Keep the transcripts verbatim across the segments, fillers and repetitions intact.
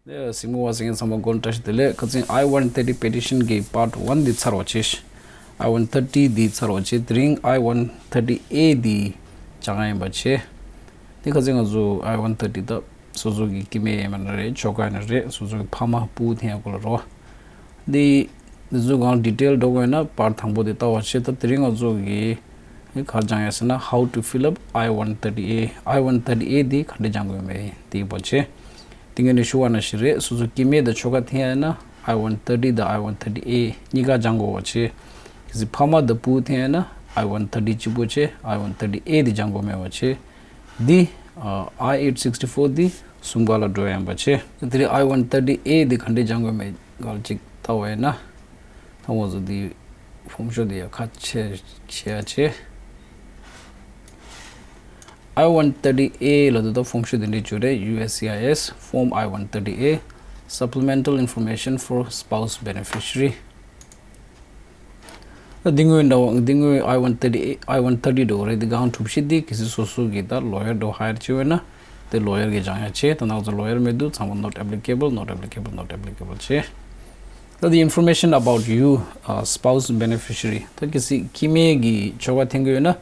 དེ་གཟིགས་མོ་བ་གཟིགས་མཁན་ཚང་མ་དགོངས་བཀྲ་ཤིས་བདེ་ལེགས། ཁ་སང་I one thirty petition གི་part one འདི་ཚར་བ་བྱས། I one thirty འདི་ཚར་བ་བྱས། དེ་རིང་I one thirty A འདི་སྦྱང་ཡ་ཡིན་པ་བྱས། དེ་ཁ་སང་ང་ཚོ་I one thirty ད་སོ་སོ་གི་སྐྱེ་དམན་ཡིན་ན་རེད། ཆོལ་ཁ་ཡིན་ན་རེད། སོ་སོ་གི་ཕ་མ་སྤུ་གུ་འཐེན་ཡ་སྐོར་ལ་རོ། འདི་འདི་ཚོ་གང་detail འགྲོ་དགོས་ན་part དང་པོ་དེ་ལྟ་བ་བྱས། ད་དེ་རིང་ང་ཚོ་གི་ག་རེ་སྦྱང་ཡ་ཟེར་ན། How to fill up I one thirty A། I one thirty A འདི་ག་འདྲས་སྦྱང་དགོས་མེད་དེ་ཡིན་པ་བྱས། དེ་ངས་ནི་ཞུ་བ་ནང་བཞིན་རེད། སོ་སོ་སྐྱེ་དམན་དང་ཆོལ་ཁ་འཐེན་ཡ་ན་I one thirty དང་I one thirty A གཉིས་ཀ་སྦྱང་དགོས་པ་བྱས། གལ་སྲིད་ཕ་མ་དང་སྤུ་གུ་འཐེན་ཡ་ན་I one thirty གཅིག་པོ་བྱས། I one thirty A འདི་སྦྱང་དགོས་མེད་པ་བྱས། འདི་I eight sixty four འདི་གསུམ་ཀ་ལ་འགྲོ་ཡ་ཡིན་པ་བྱས། དེ་རིང་I one thirty A འདི་ག་འདྲས་སྦྱང་དགོས་མེད་ག་ལ་ཅིག་ལྟ་བ་ཡིན་ན། ད་ང་ཚོ་འདི་ཕོམ་ཤོག་འདི་ཡ་ཁ་ཕྱེ་ཕྱེ་ཡ་བྱས། I one thirty A ལ་དུ་ད་ཕོམ་ཤོག་འདི་འདྲས་བྱོས་རེད། U S C I S form I one thirty A, supplemental information for spouse beneficiary. ད་འདི་ངོས་འདྲ་བོ། འདི་ངོས་I one thirty A, I one thirty འགྲོ་རེད། འདི་སྒང་གྲུ་བཞི་འདི་གལ་སྲིད་སོ་སོ་གི་ད་lawyer འགྲོ་hire བྱས་པ་ཡིན་ན་དེ་lawyer གི་སྦྱང་ཡ་བྱས། ད་ང་ཚོ་lawyer མེད་དུས་ཚང་མ་not applicable, not applicable, not applicable བྱས། ད་the information about you, uh, spouse beneficiary ད་གལ་སྲིད་སྐྱེ་དམན་གྱི་ཆོལ་ཁ་འཐེན་གྱི་ཡོད་ན།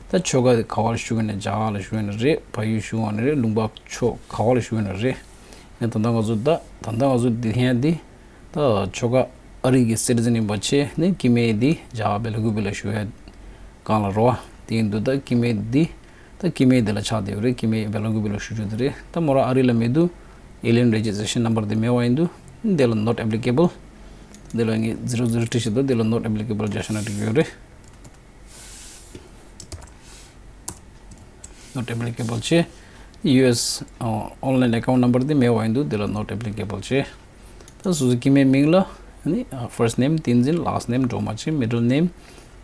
ད་ཆོལ་ཁ་ག་བ་ལ་ཞུགས་ཡོད་ན། རྒྱ་གར་ལ་ཞུགས་ཡོད་ན་རེད། ཕ་ཡུལ་ཞུགས་ཡོད་ན་རེད། ལུང་པ་ཕྱོགས་ག་བ་ལ་ཞུགས་ཡོད་ན་རེད། ཡང་ད་ལྟ་ང་ཚོ་ད་ད་ལྟ་ང་ཚོ་འདི་ལྷན་འདི་ད་ཆོལ་ཁ་ཨ་རི་གི་citizen ཡིན་པ་བྱས་ནས་སྐྱེ་དམན་འདི་རྒྱ་གར་སྦེལ་ཀུ་པེ་ལ་ཞུགས་ཡ་སྒང་ལ་རོ། དེ་ཡིན་དུས་ད་སྐྱེ་དམན་འདི་ད་སྐྱེ་དམན་འདི་ལ་ཆགས་བསྡད་ཡོད་རེད། སྐྱེ་དམན་སྦེལ་ཀུ་པེ་ལ་ཞུགས་རྒྱུ་དེ་རེད། ད་མོ་རང་ཨ་རི་ལ་མེད་དུས་Alien Registration Number འདི་མེད་པ་ཡིན་དུས་འདི་ལ་not applicable། འདི་ལ་ངས་zero zero བྲིས་བཞག་འདུག་འདི་ལ་not applicable རྒྱག་ཤེས་ན་འགྲིག་གི་ཡོད་རེད། Not applicable བྱས། U S online account number འདི་མེད་པ་ཡིན་དུས་འདི་ལ་not applicable བྱས། ད་སོ་སོ་སྐྱེ་དམན་མིང་ལ་ནི་first name བསྟན་འཛིན། last name སྒྲོལ་མ་བྱས། middle name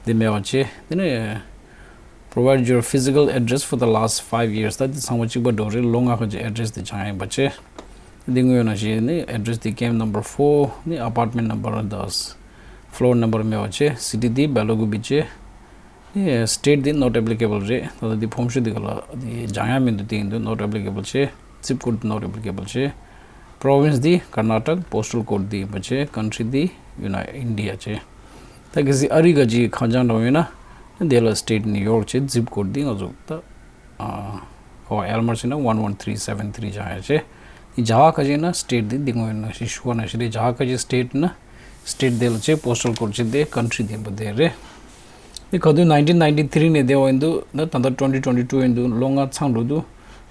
འདི་མེད་པ་བྱས། དེ་ནས་provide your physical address for the last five years ད་འདི་ཚང་མ་གཅིག་པ་འགྲོ་རེད། ལོ་ལྔ་ཁ་ཅིག་address འདི་སྦྱང་ཡ་ཡིན་པ་བྱས། འདི་དངོས་ནང་བཞིན་ནི་address འདི་camp number four ནི་apartment number དང་floor number མེད་པ་བྱས། city འདི་སྦེལ་ཀུ་པེ་བྱས། ནི་state འདི་not applicable རེད། ད་ལྟ་འདི་ཕོམ་ཤོག་འདི་ག་ལ་འདི་སྦྱང་ཡ་མི་འདུག་དེ་ཡིན་དུས་not applicable བྱས། zip code འདི་not applicable བྱས། province འདི་Karnataka postal code འདི་ཡིན་པ་བྱས། country འདི་ཡུ་ནའི་ཨིན་ཌི་ཡ་བྱས། ད་གལ་སྲིད་ཨ་རི་ག་ཅིག་ཁ་བྱང་འདྲ་བོ་ཡོད་ན་དེ་ལ་state New York བྱས། zip code འདི་ང་ཚོ་ད་ཨ་ཨེལ་མར་བྱས་ན་one one three seven three སྦྱང་ཡ་བྱས། དེ་རྒྱ་གར་ག་ཅིག་ན་state འདི་འདི་ངོས་ནང་བཞིན་ཞུ་བ་ནང་བཞིན་རེད། རྒྱ་གར་ག་ཅིག་state ན་state དེ་ལ་བྱས། postal code བྱས། དེ་country དེ་ཡིན་པ་དེ་རེད། དེ་ག་དུས་nineteen ninety three ནས་བསྡད་པ་ཡིན་དུས་ད་ད་ལྟ་twenty twenty two ཡིན་དུས་ལོ་ལྔ་ཚང་འགྲོ་དུས་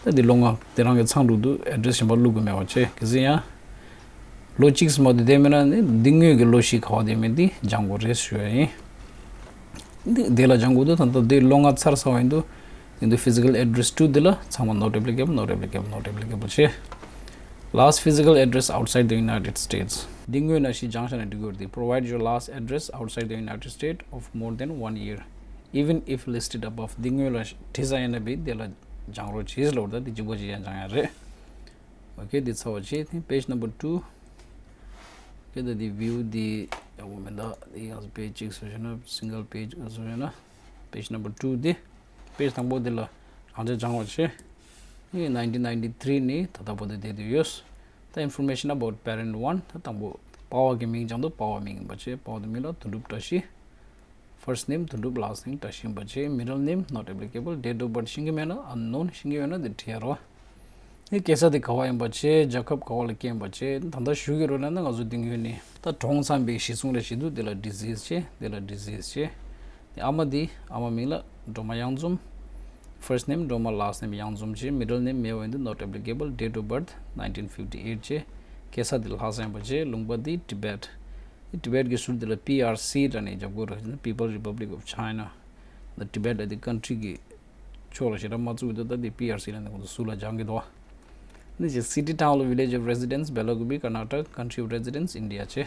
ད་དེ་ལོ་ལྔ་དེ་རང་གི་ཚང་འགྲོ་དུས་address གཞན་པ་བླུག་དགོས་མེད་པ་བྱས། གལ་སྲིད་ཡང་ལོ་གཅིག་ཙམ་མ་གཏོགས་བསྡད་མེད་ན་ནི་འདི་སྔོན་གྱི་ལོ་བཞི་ག་བ་བསྡད་མེད་འདི་སྦྱང་དགོས་རེད་ཞུ་ཡ་ཡིན། འདི་དེ་ལ་སྦྱང་དགོས་འདུག་ད་ལྟ་འདི་ལོ་ལྔ་ཚར་ཚར་བ་ཡིན་དུས་ཡིན་དུས་physical address two འདི་ལ་ཚང་མ་not applicable, not applicable, not applicable བྱས། Last physical address outside the United States འདི་སྔོན་ནང་བཞིན་སྦྱང་བཞག་ན་འགྲིག་གི་རེད། དེ་provide your last address outside the United States of more than one year, even if listed above འདི་སྔོན་ལ་བྲིས་ས་ཡིན་ན་བས་དེ་ལ་སྦྱང་རོགས་བྱེད་ལབ། ད་འདི་གཅིག་པ་ཅིག་ཡང་སྦྱང་ཡ་རེད། Okay འདི་ཚར་བ་བྱས། དེ་page number two Okay ད་འདི་view འདི་ཡག་པོ་མེད། ད་འདི་ཡང་page གཅིག་བཟོ་བྱས་ན་single page ག་བཟོ་བྱས་ན་page number two འདི་page དང་པོ་འདི་ལ་རང་ཅག་སྦྱང་བ་བྱས། ཨེ་nineteen ninety three ནས་ད་ལྟ་བར་དུ་བསྡད་དུ་ཡོད། ད་information about parent one ད་དང་པོ་པ་ཕ་གི་མིང་སྦྱང་དུས་པ་ཕ་མིང་ཡིན་པ་བྱས། པ་ཕ་དེ་མིང་ལ་དོན་གྲུབ་བཀྲ་ཤིས། First name དོན་གྲུབ། Last name བཀྲ་ཤིས་ཡིན་པ་བྱས། Middle name not applicable། Date of birth ཤེས་ཀྱི་མེད་ན་unknown ཤེས་ཀྱི་ཡོད་ན་དེ་བྲིས་ཡ་རོ། ཨེ་སྐྱེས་ས་དེ་ག་བ་ཡིན་པ་བྱས། རྒྱལ་ཁབ་ག་བ་ལ་སྐྱེས་ཡིན་པ་བྱས། ད་ལྟ་ཞུ་གི་རོ་ལབ་ན་ང་ཚོ་འདི་ངོས་ནས་ད་གྲོངས་ཚར་བའི་གཞིས་སྲུང་ལ་བྱེད་དུས་དེ་ལ་deceased བྱས། དེ་ལ་deceased བྱས། དེ་ཨ་མ་དེ་ཨ་མ་མིང་ལ་སྒྲོལ་མ་གཡང་འཛོམས། First name སྒྲོལ་མ། Last name གཡང་འཛོམས་བྱས། Middle name མེད་པ་ཡིན་དུས་not applicable། Date of birth nineteen fifty eight བྱས། སྐྱེས་ས་དེ་ལྷ་ས་ཡིན་པ་བྱས། ལུང་པ་དེ་Tibet། དེ་Tibet གི་ཟུར་དེ་ལ P R C ལབ་ནས་རྒྱབ་དགོས་རེད། People Republic of China། ད་Tibet ལ་དེ་country གི་ཕྱོགས་ལ་ཞེ་དྲག་མ་བཙུགས་འདུག་ད་དེ་P R C ལབ་ནས་ཁོང་ཚོ་ཟུར་ལ་སྦྱང་གི་འདུག་ནི་ཅིག city, town, village of residence Belagavi, Karnataka, country of residence India བྱས།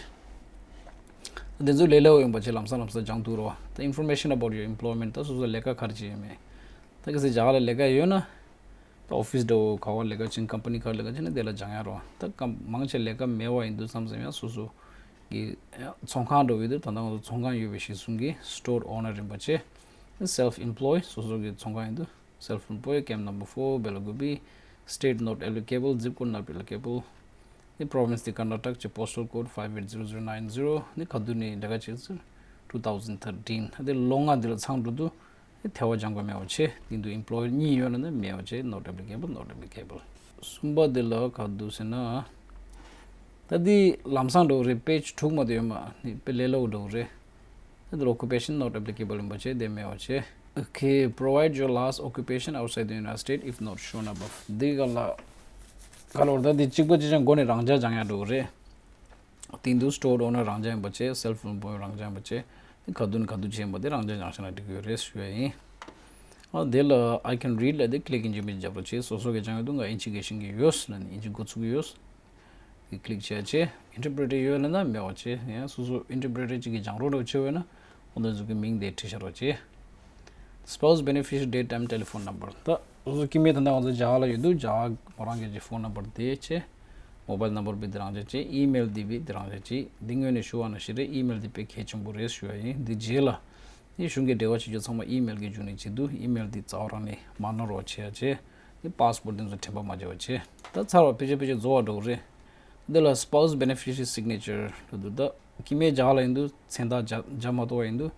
དེ་ཚོ་ལས་སླ་པོ་ཡིན་པ་བྱས། ལམ་སང་ལམ་སང་སྦྱང་ཐུབ་རོགས། ད་information about your employment ད་སོ་སོ་ལས་ཀ་ག་རེ་བྱས་ཡོད་མེད། ད་གལ་སྲིད་རྒྱ་གར་ལ་ལས་ཀ་ཡོད་ན་ད་office འདྲ་བོ་ག་བ་ལས་ཀ་བྱེད། company ག་ལས་ཀ་བྱེད་ན་དེ་ལ་སྦྱང་ཡ་རོགས། ད་ཀམ་མང་ཆེ་ལས་ཀ་མེད་པ་ཡིན་དུས་མཚམས་མཚམས་ཡང་སོ་སོ་གི་ཚོང་ཁང་འགྲོ་བའི་དུས། ད་ལྟ་ང་ཚོ་ཚོང་ཁང་ཡོད་པའི་གཞིས་སྲུང་གི་store owner ཡིན་པ་བྱས། Self employed སོ་སོ་གི་ཚོང་ཁང་ཡིན་དུས་self employed། Camp number four Belagavi། State not applicable. Zip code not applicable. ནི་province དེ་Karnataka བྱས། postal code five eight zero zero nine zero། ནི་ག་དུས་ནས་ལས་ཀ་བྱེད་ཚུལ་two thousand thirteen། དེ་ལོ་ལྔ་འདི་ལ་ཚང་འགྲོ་དུས་ནི་ཐེ་བ་སྦྱང་དགོས་མེད་པ་བྱས། དེ་དུས་employer གཉིས་ཡོད་ན་ནི་མེད་པ་བྱས། not applicable, not applicable། གསུམ་པ་འདི་ལ་ག་དུས་ཟེར་ན། ད་འདི་ལམ་སང་འགྲོ་རེད། page དྲུག་མ་དེ་ཡོད་མ་ནི་དཔེ་ལས་སླ་པོ་འགྲོ་རེད། འདི་ལ་occupation not applicable ཡིན་པ་བྱས། དེ་མེད་པ་བྱས། Okay, provide your last occupation outside the United States if not shown above. འདི་ག་ལ་ག་ལོར་ད་འདི་གཅིག་པ་གཅིག་རྐྱང་སྒོ་ནས་རང་འཇགས་སྦྱང་ཡ་འགྲོ་རེད། དེ་དུས་store owner རང་འཇགས་ཡིན་པ་བྱས། self employed རང་འཇགས་ཡིན་པ་བྱས། དེ་ག་དུས་ནས་ག་དུས་བྱས་ཡིན་པ་དེ་རང་འཇགས་སྦྱང་ཤེས་ན་འགྲིག་གི་ཡོད་རེད་ཞུ་ཡ་ཡིན། ཨ་དེ་ལ་I can read ལབ་དེ་click in ཇི་མི་རྒྱབ་རོགས་བྱེད། སོ་སོ་གི་སྦྱང་ཡོད་དུས་ང་དབྱིན་ཇི་གི་ཤེས་ཀྱི་ཡོད་ལབ་ནས་དབྱིན་ཇི་འགོ་ཚུགས་ཀྱི་ཡོད། དེ་click བྱས་བྱས། interpreter ཡོད་ལབ་ན་མེད་པ་བྱས། ཡང་སོ་སོ་interpreter གཅིག་གིས་སྦྱང་རོགས་འདྲ་བྱས་ཡོད་ན་ཁོང་ཚོ་གི་མིང་དེ་བྲིས་བཞག་རོགས་བྱེད། spouse beneficiary date time telephone number། ད་སོ་སོ་སྐྱེ་དམན་ད་ལྟ་ང་ཚོ་རྒྱ་གར་ལ་ཡོད་དུས་རྒྱ་གར་མོ་རང་གི་ཀྱི་phone number དེ་བྱས། mobile number དཔེ་དེ་རང་འཇགས་བྱས། email དེ་དཔེ་དེ་རང་འཇགས་བྱས། འདི་སྔོན་ནས་ཞུ་བ་ནང་བཞིན་རེད། email དེ་དཔེ་གལ་ཆེན་པོ་རེད་ཞུ་བ་ཡིན། འདི་རྗེས་ལ་ནི་གཞུང་གི་འབྲེལ་བ་བྱེད་རྒྱུ་ཚང་མ་email གི་བརྒྱུད་ནས་བྱེད་དུས་email དེ་རྩ་བ་རང་ནས་མ་ནོར་བ་བྱེད་ཡ་བྱས། ནི་passport དེ་ཚོ་དྲན་པ་མ་བརྗེད་པ་བྱས། ད་ཚར་བ་ཕལ་ཆེར་ཕལ་ཆེར་རྫོགས་པ་འགྲོ་གི་རེད། འདི་ལ་spouse beneficiary signature ལབ་འདུག་ད་སྐྱེ་དམན་རྒྱ་གར་ལ་ཡིན་དུས་མཚན་རྟགས་རྒྱག་རྒྱག་མ་ཐུབ་པ་ཡིན་དུས་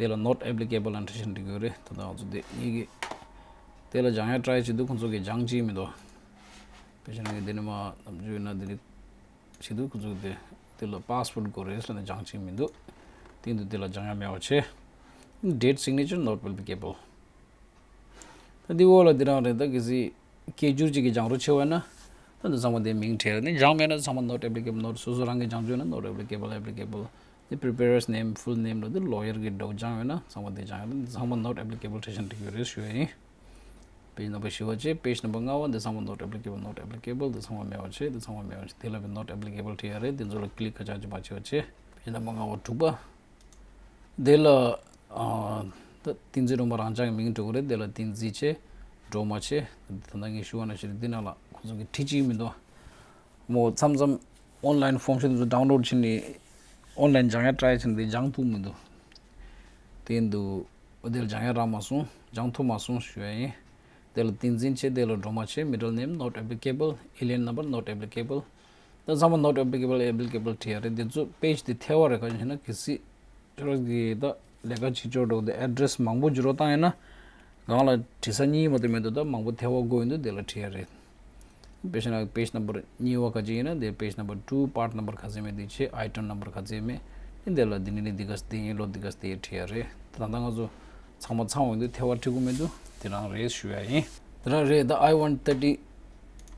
འདི་ལ་not applicable ལབ་འབྲི་བཞག་འགྲིག་གི་ཡོད་རེད། ད་ལྟ་ང་ཚོ་འདི་གཉིས་ཀྱི་དེ་ལ་སྦྱང་ཡ་try བྱེད་དུས་ཁོང་ཚོ་གིས་སྦྱང་བྱེད་མི་འདུག་དཔེ་བཞག་ན་འདི་ནས་མར་ནམ་རྒྱུན་ཡོད་ན་འདི་ནས་བྱེད་དུས་ཁོང་ཚོ་གིས་དེ་དེ་ལ་passport དགོས་རེད་ཟེར་ནས་སྦྱང་བྱེད་མི་འདུག་དེ་འདུག་དེ་ལ་སྦྱང་ཡ་མེད་པ་བྱས། date signature not applicable། ད་འདི་འོག་ལ་འདི་རང་རེད། ད་གལ་སྲིད་སྐད་སྒྱུར་ཅིག་གིས་སྦྱང་རོགས་བྱས་པ་ན་ད་འདི་ཚང་མ་དེ་མིང་བྲིས་རེད། ནི་སྦྱང་མེད་ན་ཚང་མ་not applicable, not། སོ་སོ་རང་གིས་སྦྱང་བྱས་ན་not applicable, applicable། དེ་preparer's name, full name ལ་དེ་lawyer གི་འདྲ་བོ་སྦྱང་ཡོད་ན་ཚང་མ་དེ་སྦྱང་ཡོད་ན་འདི་ཚང་མ་not applicable བྲིས་བཞག་འགྲིག་གི་རེད་ཞུ་ཡ་ཡིན། page number བཞི་པ་བྱས། page number ལྔ་པ་འདི་ཚང་མ་not applicable, not applicable། འདི་ཚང་མ་མེད་པ་བྱས། འདི་ཚང་མ་མེད་པ་བྱས། དེ་ལ་དཔེ་not applicable བྲིས་ཡ་རེད། འདི་ཚོ་ལ་click ག་ཅག་ཅིག་མ་བྱས་པ་བྱས། page number ལྔ་པ་དྲུག་པ། དེ་ལ་ཨ་ད་བསྟན་འཛིན་སྒྲོལ་མ་རང་ཅག་གི་མིང་འབྲི་དགོས་རེད། དེ་ལ་བསྟན་འཛིན་བྱས། སྒྲོལ་མ་བྱས། ད་ལྟ་ངས་ཞུ་བ་ནང་བཞིན་འདི་ནང་ལ་ཁོང་ཚོ་གིས་བྲིས་ཅིག་མི་འདུག་མོ་མཚམས་མཚམས་online form ཤོག་དེ་ཚོ་download བྱས་ནས་online སྦྱང་ཡ་try བྱས་ནས་དེ་སྦྱང་ཐུབ་མི་འདུག་དེ་འདུག་དེ་ལ་སྦྱང་ཡ་རག་མ་སོང་། སྦྱང་ཐུབ་མ་སོང་ཞུ་ཡ་ཡིན། དེ་ལ་བསྟན་འཛིན་བྱས། དེ་ལ་སྒྲོལ་མ་བྱས། middle name not applicable, alien number not applicable། ད་ཚང་མ་not applicable, applicable བྲིས་ཡ་རེད། འདི་ཚོ་page དེ་ཐལ་བ་རེད། ག་རེ་ཡིན་ན་གལ་སྲིད་ཁྱོད་རང་གིས་ད་ལས་ཀ་བྱེད་ཕྱོགས་འགྲོ་དེ་address མང་པོ་བསྒྱུར་བ་བཏང་ཡིན་ན་སྒང་ལ་བྲིས་ས་གཉིས་མ་གཏོགས་མེད་འདུག་ད་མང་པོ་ཐལ་བ་དགོས་ཡིན་དུས་དེ་ལ་བྲིས་ཡ་རེད། དཔེ་བཞག་ན་page number གཉིས་པ་ག་ཅིག་ཡིན་ན་དེ་page number two, part number ག་ཚད་མེད་དེ་བྱས། item number ག་ཚད་མེད་དེ་འདི་ལ་འདི་ནི་འདི་ག་དེ་ཡིན། ལོ་འདི་ག་དེ་བྲིས་ཡ་རེད། ད་ལྟ་ང་ཚོ་ཚང་མ་ཚང་བ་ཡིན་དུས་ཐལ་བ་བྲིས་དགོས་མེད་དུས་དེ་རང་རེད་ཞུ་ཡ་ཡིན། དེ་རང་རེད། ད་I one thirty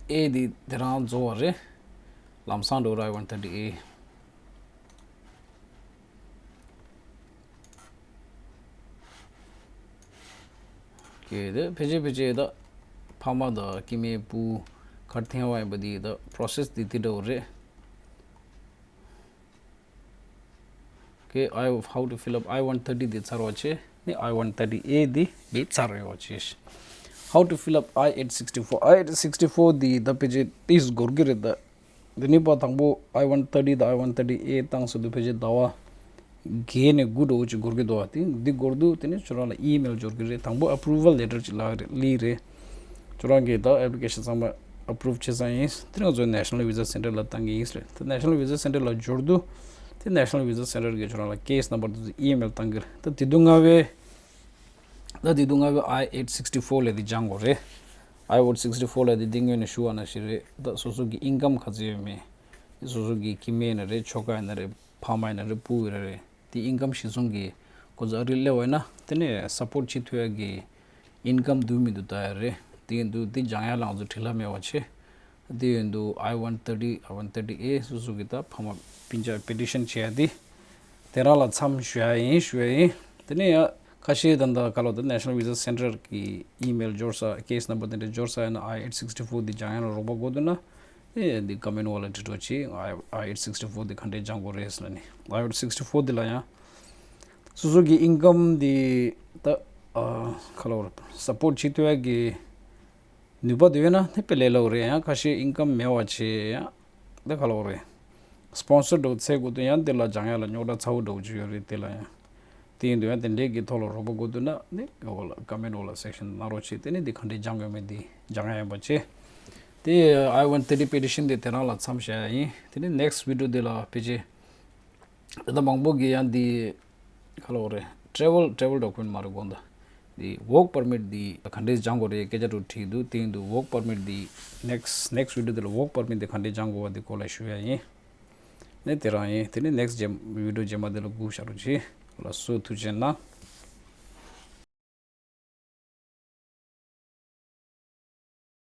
A འདི་དེ་རང་རྫོགས་པ་རེད། ལམ་སང་འགྲོ་ར། I one thirty A། ཀྱེ་དེ་ཕལ་ཆེར་ཕལ་ཆེར་ད་ཕ་མ་དང་སྐྱེ་དམན་བུ་གར་འཐེན་པ་ཡིན་པ་འདི་ད་process འདི་དེ་འདྲ་བོ་རེད། ཀྱེ་I how to fill up I one thirty འདི་ཚར་བ་བྱས། ནི་I one thirty A འདི་མི་ཚར་བ་བྱས། How to fill up I eight sixty four, I eight sixty four འདི་ད་ཕལ་ཆེར་ཏིས་འགོར་གི་རེད་ད། འདི་ནི་པ་དང་པོ་I one thirty དང་I one thirty A བཏང་ཟེར་དུས་ཕལ་ཆེར་ཟླ་བ་བརྒྱད་ནས་དགུ་འགྲོ་ཅིག་འགོར་གི་འདུག་བ། དེ་འདི་འགོར་དུས་དེ་ནི་ཁྱོད་རང་ལ་email འབྱོར་གི་རེད། དང་པོ་approval letter ཅིག་ལ་རེད་ལི་རེད། ཁྱོད་རང་གིས་ད་application ཚང་མ་approve བྱས་ཚར་ཡིན། དེ་ང་ཚོ་National Visa Center ལ་བཏང་གི་ཡིན་རེད། དེ་National Visa Center ལ་འབྱོར་དུས་དེ་National Visa Center གིས་ཁྱོད་རང་ལ་case number དེ་ཚོ་email བཏང་གི་རེད། ད་དེ་དུས་སྔ་བའི་ད་དེ་དུས་སྔ་བའི་I eight sixty four ལབ་དེ་སྦྱང་དགོས་རེད། I eight sixty four ལབ་དེ་འདི་སྔོན་ནས་ཞུ་བ་ནང་བཞིན་རེད། ད་སོ་སོ་གི་income ག་ཚོད་ཡོད་མེད། སོ་སོ་གི་སྐྱེ་དམན་ཡིན་ན་རེད། ཁྱོ་ག་ཡིན་ན་རེད། ཕ་མ་ཡིན་ན་རེད། བུ་ཡིན་ན་རེད། དེ་income གཞི་བཟུང་གི་ཁོ་ཚོ་ཨ་རི་སླེབས་པ་ཡིན་ན་དེ་ནས་support བྱེད་ཐུབ་ཡ་གི་income འདུག་མི་འདུག་ལྟ་ཡ་རེད། དེ་ཡིན་དུས་དེ་སྦྱང་ཡ་ལ་ང་ཚོ་བྲེལ་བ་མེད་པ་བྱས། དེ་ཡིན་དུས་I one thirty, I one thirty A སོ་སོ་གི་ད་ཕ་མ་སྤུན་ཀྱག་petition བྱེད་ཡ་དེ་དེ་རང་ལ་མཚམས་ཞུ་ཡ་ཡིན་ཞུ་ཡ་ཡིན། དེ་ནས་ཡང་ཁ་ཤས་ད་ལྟ་ག་ལོ་ད་National Visa Center གི་email འབྱོར་ས། case number དེ་འདྲ་འབྱོར་ས་ཡིན་ན་I eight sixty four འདི་སྦྱང་ཡ་ལ་རོགས་པ་དགོས་འདུག་ན་དེ་འདི་comment འོག་ལ་འབྲི་རོགས་གྱིས། I eight sixty four འདི་ག་འདྲས་སྦྱང་དགོས་རེད་ཟེར་ནས། I eight sixty four འདི་ལ་ཡང་སོ་སོ་གི་income འདི་ད་ཨ་ག་ལོ་support བྱེད་ཐུབ་ཡ་གི་ནུས་པ་དེ་ཡོད་ན་དེ་དཔེ་ལས་སླ་པོ་རེད། ཡང་ཁ་ཤས་income མེད་པ་བྱས་ཡང་དེ་ག་ལོ་རེད། sponsor འདྲ་བོ་འཚོལ་དགོས་དུས་ཡང་དེ་ལ་སྦྱང་ཡ་ལ་རྙོག་དྲ་ཚ་པོ་འདྲ་བོ་ཅིག་ཡོད་རེད། དེ་ལ་ཡང་དེ་ཡིན་དུས་ཡང་དེ་འདྲས་ཀྱི་ཐོག་ལ་རོགས་པ་དགོས་དུས་ན་ནི་འོག་ལ་comment འོག་ལ་section གནང་རོགས་བྱེད། དེ་ནི་འདི་ག་འདྲས་སྦྱང་དགོས་མིན་འདི་སྦྱང་ཡ་ཡིན་པ་བྱས། དེ་I one thirty petition དེ་དེ་རང་ལ་མཚམས་བཞག་ཡ་ཡིན། དེ་ནས་next video དེ་ལ་ཕལ་ཆེར་ད་ལྟ་མང་པོ་གིས་ཡང་འདི་ག་ལབ་དགོས་རེད། travel travel document མ་རེད་དགོངས་དག་འདི་work permit འདི་ག་འདྲས་སྦྱང་དགོས་རེད་སྐད་ཆ་དྲུག་དྲིས་འདུག་དེ་ཡིན་དུས་work permit འདི་next next video དེ་ལ་work permit འདི་ག་འདྲས་སྦྱང་དགོས་པ་འདི་སྐོར་ལ་ཞུ་ཡ་ཡིན། ནས་དེ་རང་ཡིན། དེ་ནས་next རྗེས་video རྗེས་མ་དེ་ལ་སྒུག་བཞག་རོགས་གྱིས། ལགས་སོ་ཐུགས་རྗེ་གནང་།